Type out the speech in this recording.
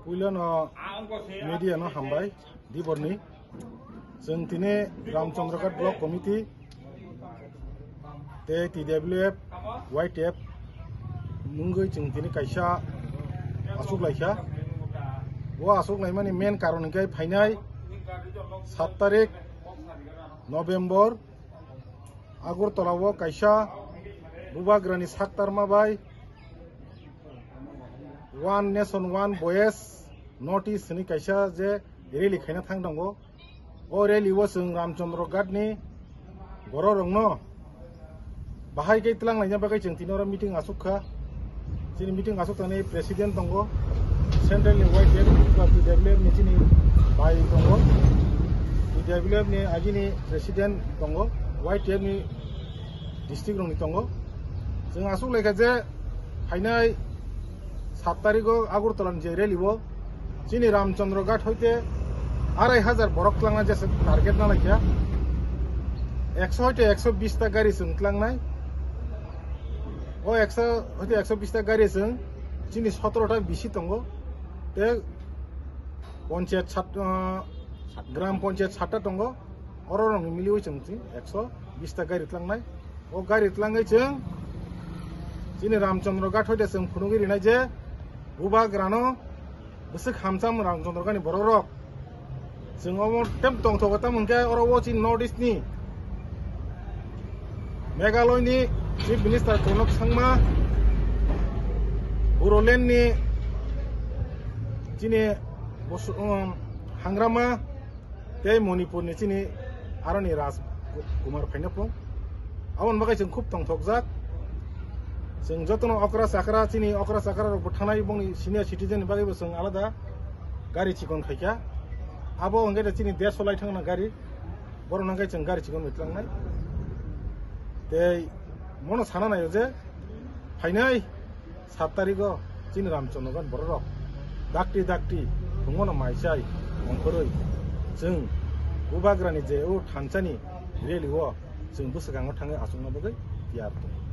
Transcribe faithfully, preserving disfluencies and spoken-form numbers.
Puilano media no hambai diborni. Chwng tini Ramchandraghat Block Committee tei T W F, Y T F mungwi chwng tini kaisa aswk laikha. O aswk laimani main karon hwnkhe phainai sat tarik November Agartala o kaisa Bubagrani saktarma bai One Nation One Voice North East hwnwi kaisa je rally khaina thang tongo. O rally o chwng Ramchandraghat ni borok rokno bahai khe twlang laina bagwi chwng tini oro meeting aswk kha. Chini meeting aswk thani president tongo, central ni Y T F ni, T W F ni chini bai tongo, T W F ni agini president tongo, Y T F ni district rokni tongo. Chwng aswk laikha je phainai sat tarikh o Agartala ni je rally o chini Ramchandraghat hoite arai hajar borok twlangna jesa target na laikha. Ekso hoite ekso bis ta gari chwng twlangnai. O ekso hoite ekso bis ta gari chwng chini sotoro ta bisi tongo. Tei panchayat sat, ah, gram panchayat satta tongo. Oro rokni miliwi chwng chini ekso bis ta gari twlangnai. O gari twlangwi chwng chini Ramchandraghat hoite chwng phunugwi rinai je Bubagrano bwswk hamcham Ramchandraghat ni borok rok. Chwng omo tem tongthogo, tamo hwnkhe oro o chini North East ni Meghalaya ni Chief Minister Konok Sangma, Bodoland ni chini bosu-, um, Hangrama, tei Manipur ni chini aroni Raj Kumar phaina phung. Aboni bagwi chwng khub tongthokjak. Chwng jotono okra chakra, chini okra chakra rok bo thanai, bongni senior citizen ni bagwi bo chwng alada gari chikon khaikha. Abo hwnkhe de chini derso lai thangna gari. Borok nangkhe chwng gari chikon bai twlangnai. Tei mono sana naio je phainai sat tarikh o chini Ramchandraghat borok rok dakti dakti thwngmano mai chai ongkhorwi chwng Bubagrani je o thansani rally o chwng bwswkango thangwi achukna bagwi tiyar tongo.